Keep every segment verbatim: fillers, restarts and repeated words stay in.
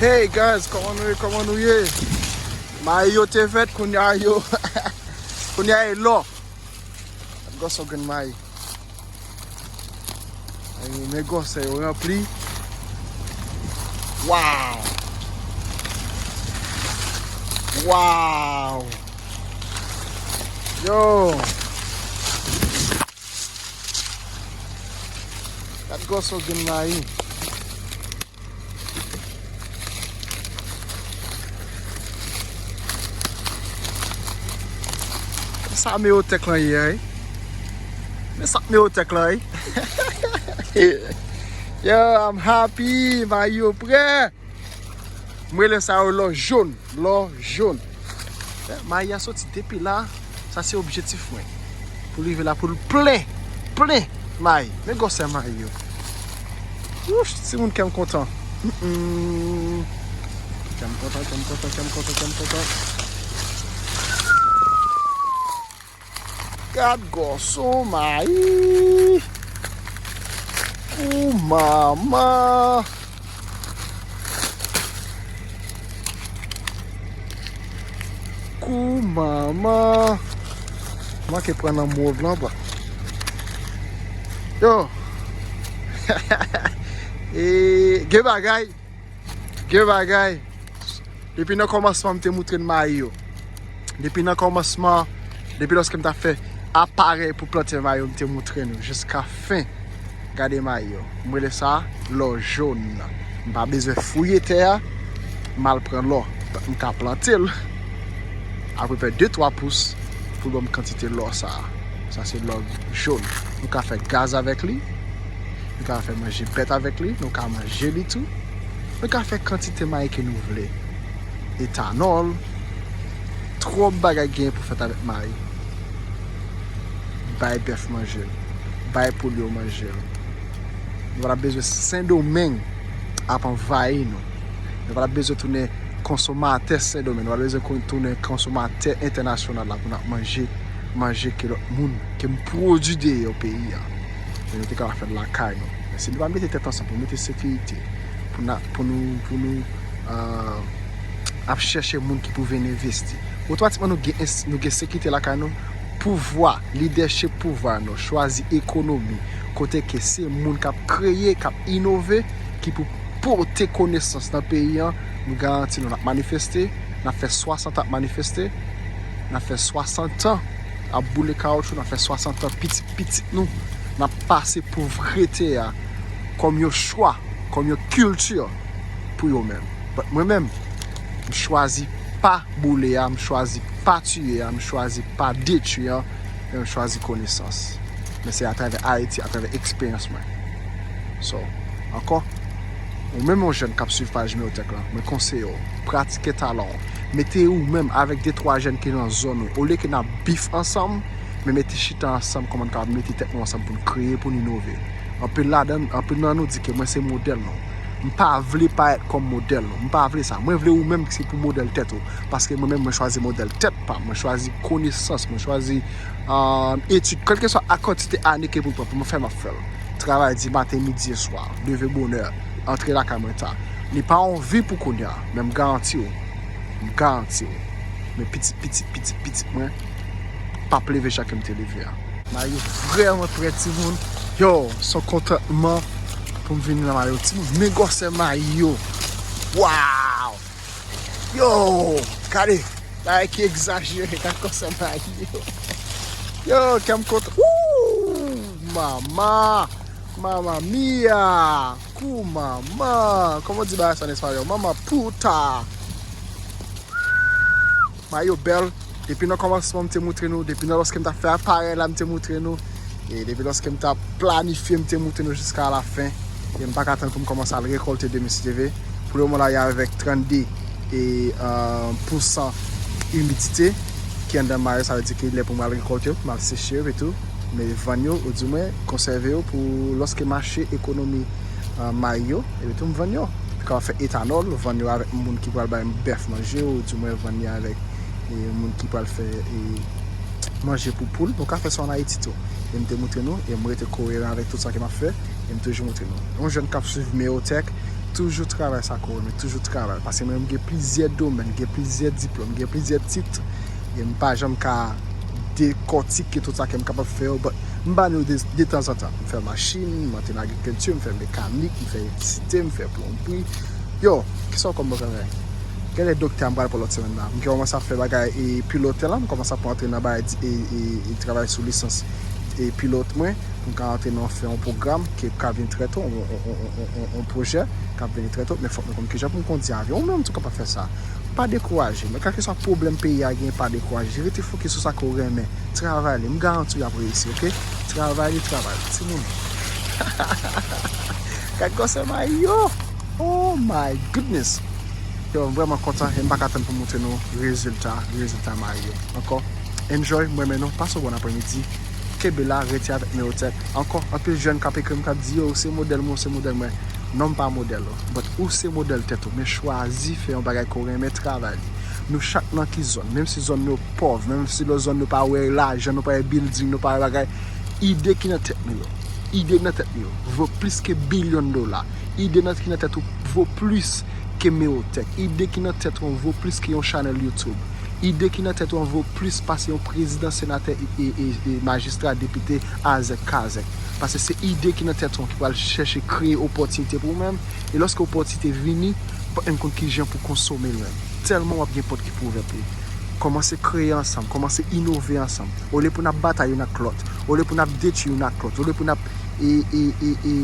Hey guys, kòman nou ye? Kòman nou ye? Mayi yo te fèt, kounye a yo. Kounye a e lò. Gòso grenn mayi. Ay, men gòso yo ranpli. Wow! Wow! Yo! Gad gòso grenn mayi. Sa Meyotèk lan ye a, wi. Men sa Meyotèk lan, wi. Yeah, I'm happy. Mayi yo prè. M rele sa yo lò jòn. Lò jòn. Mayi a soti depi la. Sa se objektif mwen. Pou rive la, pou l plen. Plen mayi. Men gwosè mayi yo. Wouch, timoun, kè m kontan. Mm-mm. Kè m kontan, kè m kontan, kè m kontan, kè m kontan. Gad gwosè mayi. Kou manman. Kou manman. Manke pran nan mòv lan, bwa. Yo. E, gen bagay. Gen bagay. Depi nan kòmansman, m te moutre n mayi yo. Depi nan kòmansman, depi lòske m t ap fè aparèy pou plante mayi yo, m te moutre nou jiska fen. Gade mayi yo. M rele sa lò jòn. M pa bezwen fouye tè a. M al pran lò. M ka plante l. Apeprè de twa pous pou l ban m kantite lò sa a. Sa se lò jòn. Nou ka fè gaz avèk li. Nou ka fè manje bèt avèk li. Nou ka manje li tou. Nou ka fè kantite mayi ke nou vle. Etanòl. Twòp bagay gen pou fèt avèk mayi. Bay bèf manje l. Bay poul yo manje l. Nou pa t ap bezwen Sendomeng ap anvayi nou. Nou pa t ap bezwen tounen konsomatè Sendomeng. Nou pa t bezwen kon-, tounen konsomatè entènasyonal la pou n ap manje manje ke lòt moun, ke m pwodui deyò peyi a. Men nou te kapab fè l lakay nou. Men si nou pa mete tèt ansanm pou mete sekirite, pou n a, pou nou, pou nou, euh, ap chèche moun ki pou vin envesti. Otomatikman, nou gen ins-, nou gen sekirite lakay nou. Pouvwa, lidèchip pouvwa nou, chwazi ekonomi, kote ke se moun k ap kreye, k ap inove, ki pou pote konesans nan peyi an, m garanti nou, n ap manifeste, n ap fè swasant an ap manifeste, n ap fè swasant an ap boule kawoutchou, n ap fè swasant an pitit pitit nou, n ap pase povrete a kòm yon chwa, kòm yon kilti pou yo menm. But mwen menm, m chwazi pa boule a, m chwazi pa tiye a, m chwazi pa detwi a, men m chwazi konesans. Men se atravè Ayiti, atravè eksperyans mwen. So, ankò, ou menm yon jèn k ap swiv paj Meyotèk lan, mwen konseye w, pratike talan w. Mete ou menm avèk de twa jèn ki nan zòn ou. Olye ke n ap bif ansanm, men mete chita ansanm, kòman n kapab mete tèt nou ansanm pou n kreye, pou n inove. Anpil ladan, anpil nan nou di ke mwen se modèl nou. M pa vle parèt kòm modèl nou. M pa vle sa. Mwen vle ou menm ki se pou modèl tèt ou. Paske mwen menm, mwen chwazi modèl tèt pa m. Mwen chwazi konesans. Mwen chwazi, euh, etid. Kèlkeswa a kantite ane ke pou l pran pou mwen fè, m ap fè l. Travay di maten, midi e swa. Leve bonè. Antre lakay mwen ta. Li pa yon vi pou kounye a. Men m garanti w. M garanti w. Men pitit, pitit, pitit, pitit mwen p ap leve jan ke m te leve a. Mayi yo vrèman prè, timoun. Yo, se yon kontantman pou m vin nan mayi yo, timoun. Men gwosè mayi yo. Wow! Yo, gade. Bagay ki egzajere, gad gwosè mayi yo. Yo, kè m kontan. Woo! Mama! Mama mia! Kou manman! Kòman w di bagay sa an espayòl? Mama puta! Mayi yo bèl. Depi nan kòmansman, m te moutre nou. Depi nan lòske m t ap fè aparèy la, m te moutre nou. E depi lòske m t ap planifye, m te moutre nou jiska la fen. E m pa ka tann pou m kòmanse al rekòlte demen, si Dye vle. Pou le moman la, y avèk trannde e, euh, pousan imidite ki anndan mayi yo, sa vle di ke lè pou m al rekòlte yo, pou m al seche yo epitou, men vann yo, oudimwen konsève yo pou lòske mache ekonomi, euh, mayi yo, epitou m vann yo. Pou kapab fè etanòl, vann yo avèk moun ki pral bay bèf manje, oudimwen vann yo avèk, e, moun ki pral fè, e, manje pou poul. Nou ka fè sa ann Ayiti tou. E m te moutre nou, e m rete koyeran avèk tout sa ke m ap fè, e m toujou moutre nou. Yon jèn k ap swiv Meyotèk, Toujou travay sa ke w renmen, toujou travay. Paske mwen, m gen plizyè domèn, gen plizyè diplòm, gen plizyè tit. E m pa janm ka dekòtike tout sa ke m kapab fè yo, but m ba nou de, detanzantan. M fè machin, m antre nan agrikilti, m fè mekanik, m fè elektrisite, m fè plonbri. Yo, kisa w kwè m pral fè? Genlè doktè a m pral pran lòt semèn la. M gen kòmanse ap fè bagay e pilotè la, m kòmanse ap antre nan bagay di, e, e, e travay sou lisans e pilot mwen. M ka antre nan fè yon pwogram ki ka vin trè to, yon, yon, yon, yon, yon, yon pwojè k ap vini trè to, men fòk mwen konn kijan pou m kondi avyon. Ou menm tou kapab fè sa. Pa dekouraje, men kèlkeswa pwoblèm peyi a gen, pa dekouraje. Rete fokis sou sa ke w renmen. Travay li, m garanti w y ap reyisi, oke? Travay li, travay li, timoun. Gad gwosè mayi yo! Oh my goodness! Yo, m vrèman kontan e m pa ka tann pou montre nou rezilta, rezilta mayi yo. Ankò, enjoy, m renmen nou, pase yon bon aprèmidi. Kenbe la, rete avèk Mewotèk. Ankò, anpil jèn k ap ekri m, k ap di, yo, ou se modèl mwen, ou se modèl mwen. Non, m pa modèl ou. But ou se modèl tèt ou. Men chwazi fè yon bagay ke w renmen, travay li. Nou chak nan ki zòn. Menm si zòn nou pòv, menm si lòt zòn nou pa wè lajan, nou pa wè building, nou pa wè bagay. Ide ki nan tèt nou yo. Ide nan tèt nou yo. Vo plis ke bilyon dola. Ide nan ki nan tèt ou vo plis ke Mewotèk. Ide ki nan tèt ou vo plis ke yon chanèl YouTube. Ide ki nan tèt ou an vo plis pase yon prezidan, senatè, e, e, e, e majistra, depite, azèk, kazèk. Paske se ide ki nan tèt ou an ki pral chèche kreye opòtinite pou ou menm. E lòske opòtinite vini, ou p ap menm konn kijan pou konsome l menm. Tèlman w ap gen pòt ki pou ouvè pou ou. Kòmanse kreye ansanm, kòmanse inove ansanm. Olye pou n ap batay youn ak lòt, olye pou n ap detwi youn ak lòt, olye pou n ap e, e, e, e,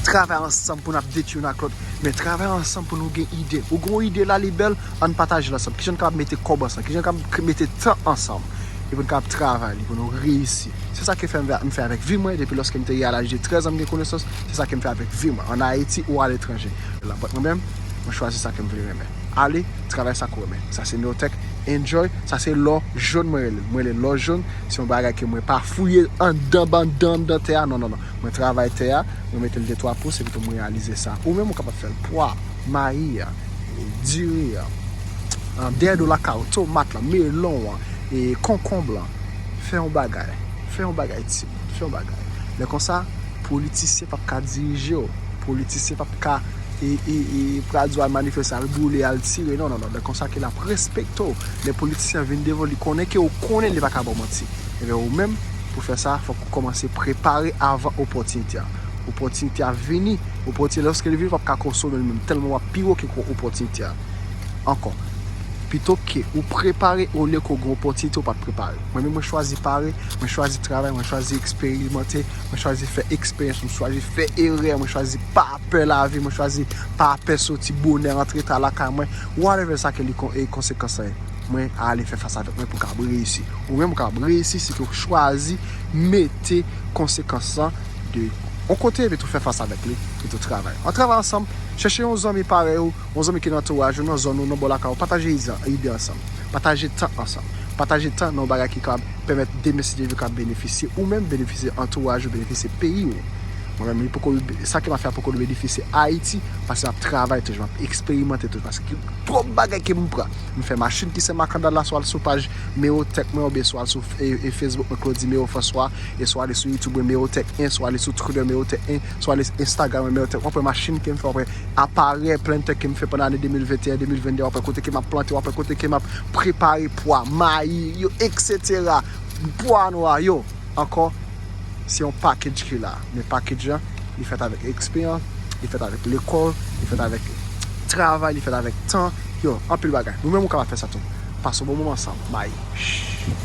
travay ansanm pou n ap detwi youn ak lòt, men travay ansanm pou nou gen ide. Ou gen yon ide la, li bèl, ann pataje l ansanm. Kijan n kapab mete kòb ansanm? Kijan n kapab k-, mete tan ansanm? E pou n kapab travay li, pou nou reyisi. Se sa ke fè m, m fè avèk vi mwen, depi lòske m te rive a laj de trèz an, m gen konesans, se sa ke m fè avèk vi mwen, ann Ayiti ou aletranje. But mwen menm, mwen chwazi sa ke m vle renmen. Ale, travay sa ke w renmen. Sa se Mewotèk, enjoy, sa se lò jòn mwen rele l. Mwen rele l lò jòn, se yon bagay ke mwen pa fouye anndan, anndan, anndan tè a, non, non, non. Mwen travay tè a, mwen mete l de twa pous, epi tou mwen reyalize sa. Ou menm ou kapab fè l. Pwa, mayi a, diri a, ah, dèyè do lakay ou, tomat lan, melon an, e konkonb lan. Fè yon bagay. Fè yon bagay, timoun. Fè yon bagay. Lè konsa, politisyen p ap ka dirije w. Politisyen p ap ka e, e, e, pral di w al manifeste, al boule, al tire. Non, non, non. Lè konsa ke l ap respekte w. Lè politisyen an vin devan w, li konnen ke ou konnen li pa ka ba w manti. Ebyen, ou menm, pou fè sa, fòk ou kòmanse prepare avan opòtinite a. Opòtinite a vini. Opòtinite, lòske li vini, ou p ap ka konsome l menm, tèlman w ap pi wo ke opòtinite a. Ankò. Pito ke ou prepare olye ke w gen opòtinite ou pa t prepare. Mwen menm, mwen chwazi pare, mwen chwazi travay, mwen chwazi eksperimante, mwen chwazi fè eksperyans, mwen chwazi fè erè, mwen chwazi pa pè lavi, mwen chwazi pa pè soti bonè, rantre ta lakay mwen, whatever sa ke li kon-, e konsekans sa ye. Mwen ale fè fas avèk mwen pou m kapab reyisi. Ou menm ou kapab reyisi si ke w chwazi mete konsekans lan de yon kote epi tou fè fas avèk li, epi tou travay. Ann travay ansanm, chèche yon zanmi parèy ou, yon zanmi ki nan antouraj ou, nan zòn ou, nan bò lakay ou, pataje ide, ide ansanm. Pataje tan ansanm. Pataje tan nan yon bagay ki kapab pèmèt demen si Dye vle kapab benefisye ou menm, benefisye antouraj ou, benefisye peyi ou. Mwen menm, li poko, sa ke m ap fè a poko benefisye Ayiti, paske m ap travay toujou, m ap eksperimante toujou, paske gen twòp bagay ke m pran. M fè machin ki se makandal la, swa al sou paj Mewotèk mwen, oubyen swa al sou, e, e, Facebook mwen, Claudy Mero François, e swa ale sou YouTube mwen, Mewotèk en, swa ale sou Twitter Mewotèk en, swa ale sou Instagram mwen, Mewotèk. W ap wè machin ke m fè, w ap wè aparèy, plantè ke m fè pandan ane de mil venteyen, de mil vennde, w ap wè kote ke m ap plante, w ap wè kote ke m ap prepare pwa, mayi, yo, et cetera. Pwa nwa, yo. Ankò, se yon package ki la. Men package lan, li fèt avèk eksperyans, li fèt avèk lekòl, li fèt avèk travay, li fèt avèk tan. Yo, anpil bagay. Ou menm ou kapab fè sa tou. Pase yon bon moman ansanm. Bye.